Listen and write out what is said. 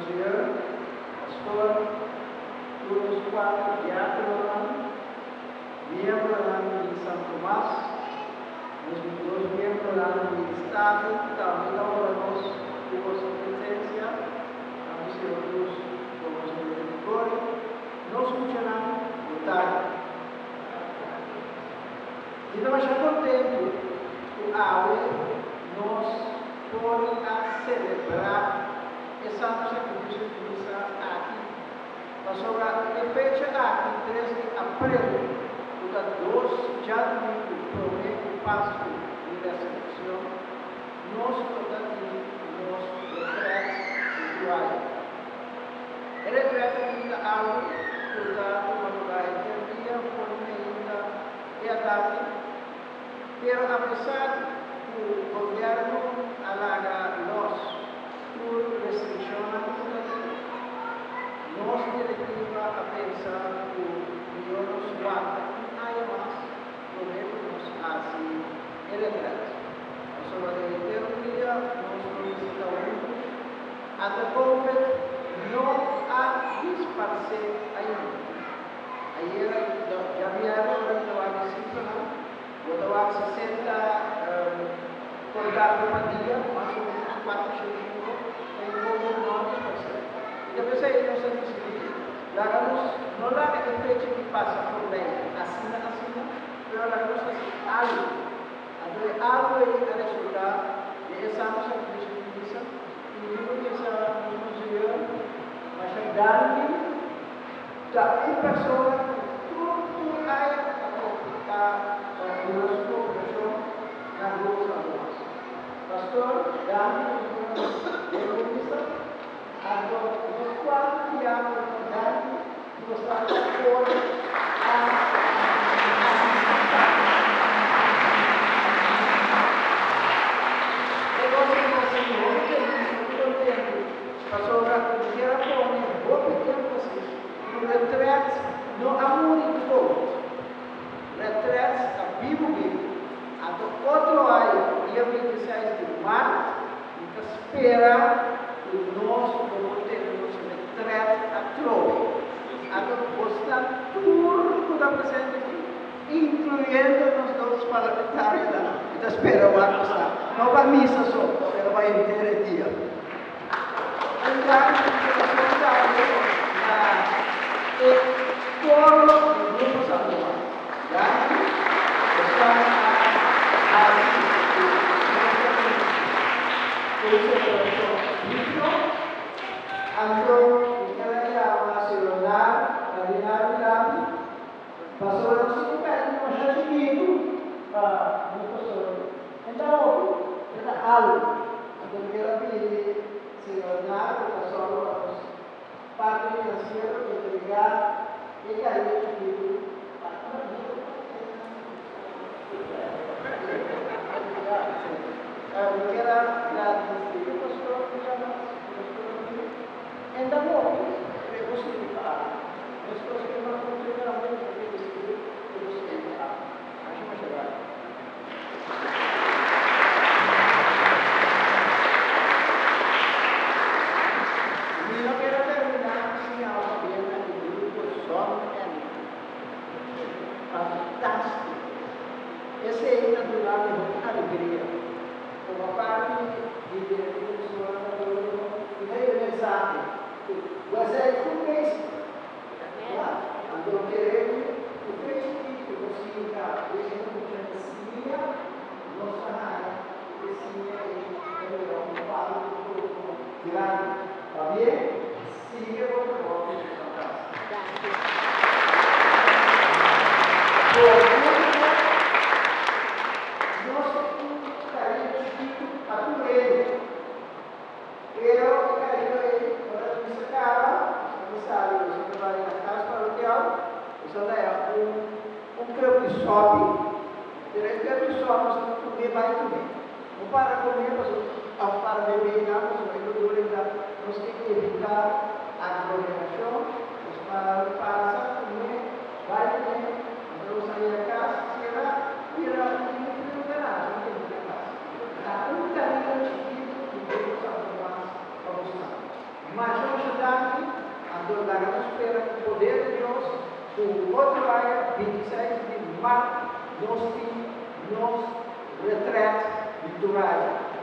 Monseigneur, Pastor, tur nos kuater diákononan, miembronan di San Tomas, nos dos miembronan di Staten tambe ta honra nos ku boso presensia, tantu Señor Cruz komo Señor Gregorio. Nos muchanan bo tardi. Mi ta masha kontentu ku awe nos por a selebrá e Santu Sakrifisio di Misa aki, pasobra e fecha aki, tres di aprel, ku ta dos djadumingu promé ku Pasku di Resurekshon, nos lo ta tin nos retrèt spiritual. E retrèt aki ta algu ku ta tuma lugá henter dia for di meinta te atardi, pero apesar ku gobièrnu a laga lòs tur restrikshonnan ku ta tin, nos direktiva a pensa ku mihó nos warda un aña mas promé ku nos hasi e retrèt, pasobra den henter un dia nos lo mester ta huntu. Ata Covid no a disparsé ainda. Ayera djabièrnè ora mi ta wak e sifranan, bo ta wak 60 kontakto pa dia, mas o ménos 405, en Covid no a disparsé. I ta p'esei nos a disidí laga nos no laga e fecha di pasa forbei asina asina, pero laga nos hasi algu. Anto e algu ei a resultá den e Santu Sakrifisio di Misa, i mi por bisa nos Monseñor masha danki ta un persona ku tur tur aña ta ta duna su kooperashon na Grupo San Tomas. Pastor, danki pa duna nos den bo misa. Anto nos kuater diákononan danki ku nos tabata por a asistí. E kos ei ta hasi mi hopi felis, hopi kontentu, pasobra mi kier a pone hopi énfasis ku retrèt no a muri ku Covid. Retrèt ta bibu bibu. Anto otro aña, dia 26 di mart, Mi ta spera ku nos lo por tene nos retret atrobe. Anto bosnan tur ku ta presente aki, inkluyendo nos dos parlamentarionan, mi ta spera wak ku sa, no pa misa so, pero pa henter e dia. Un gran felicitacion tambe na e coro di Grupo San Tomas. Danki, bosan a haci cu nos ta tin un celebracion digno. Anto mi ker a yama señor Nar, Cardinal Milapi, pasobra nos tin un cariño masha chikitu pa nos pastor. E ta hopi, e ta algu. Anto mi ker a pidi señor Nar ku ta sòru pa nos parti finansiero entregá e kariño chikitu pa Mi ker a gradisí e pastor ku yama Pastor Anthony. E ta hopi, pero e por sirbi pa algu. Meskos ku e makutu tambe nos ta pidi sigur e por sirbi pa algu. Masha masha danki. Mi no ker a terminá sin a papia na e grupo Zon Energy. Fantástiko! Esei ta duna mi hopi alegria. Komo parti di Direktiva di Sora Katóliko, mi ta yega mensahe ku We zijn goed bezig. Ya, anto kere mi ku fecha ki ku nos sinta den e mucha ta siña, nos ta haña ku e siña ei ta bira un palu di fruto grandi. Pabia, sigue bo trabou di fantástiko. Por último, nos tin un cariño chikitu pa tur hende. Pero e cariño ei, ora di misa caba, nos ta sali, nos ta bai na cas parokial, nos ta daya un un cup di sopi, pero e cup di sopi nos ta come bai come. No para come pasobra of para bebe nan pasobra e lo dura ainda. Nos ke evita aglomeracion, nos para pasa come bai come, anto nos a yega cas cera bira un frio ganashi no kende na cas. Ta un cariño chikitu di Grupo Santo Tomas pa bosnan. Masha masha danki, anto laga nos spera ku poder di Dios ku otro aña 26 di mart nos tin nos retret di Toraja.